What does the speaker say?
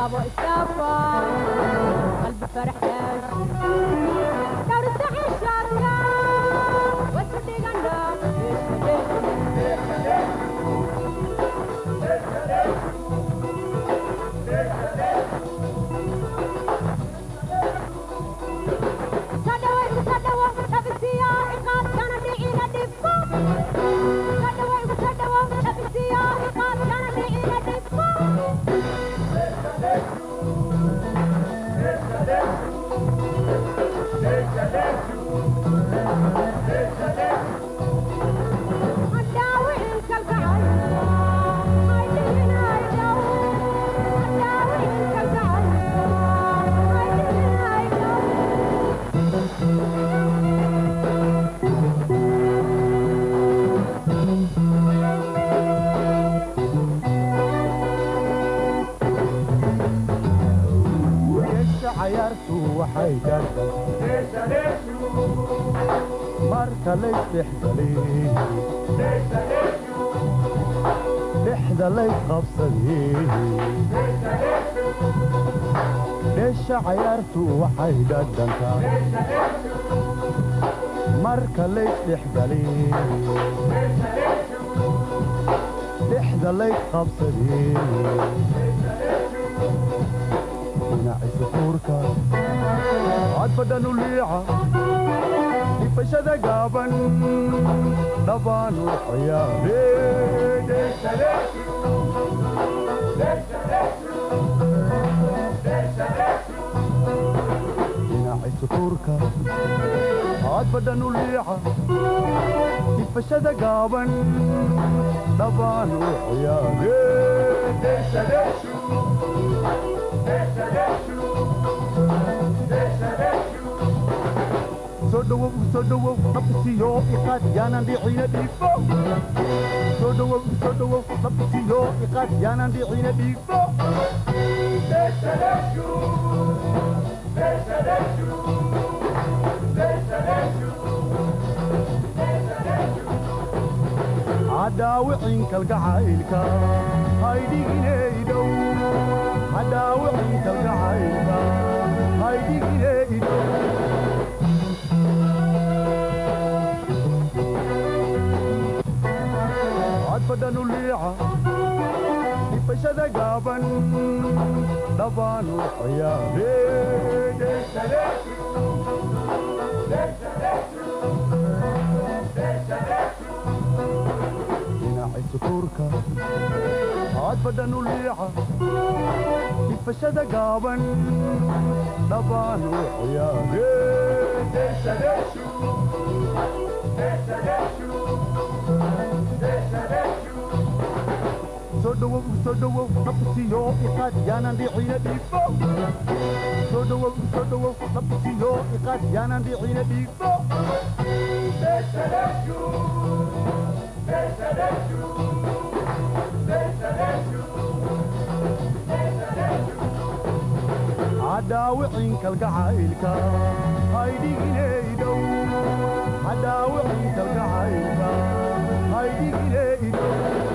Labo isdhaafa qalbi farax dhawrista xishoodka wasu dhigana. Cayaartu waxay gaartay marka laysdhexgalay, dhexda laysqabsaday. Dheesha cayaartu waxay dhadhantaa marka laysdhexgalay, dhexda laysqabsaday. Dhinaciisa tuurka cadbadhan u liica, dhifashada gaaban dhabaanu ciyaare. Dhinaciisa tuurka cadbadhan u liica, dhifashada gaaban dhabaanu ciyaare. Soo dhowow, soo dhowow, dhabsiyo iqaad yaanan dhicina dhiifo. Soo dhowow, soo dhowow, dhabsiyo iqaad yaanan dhicina dhiifo. Hadhaawicin kalgacaylka haydhiginaydow, hadhaawicin kalgacaylka haydhiginaydow. Cadbadhan u liica, dhifashada gaaban dhabaanu ciyaare. Dhinaciisa tuurka cadbadhan u liica, dhifashada gaaban dhabaanu ciyaare. Soo dhowow, soo dhowow, dhabsiyo iqaad yaanan dhicina dhiifo. Soo dhowow, soo dhowow, dhabsiyo iqaad yaanan dhicina dhiifo. Hadhaawicin kalgacaylka haydhiginaydow, hadhaawicin kalgacaylka haydhiginaydow.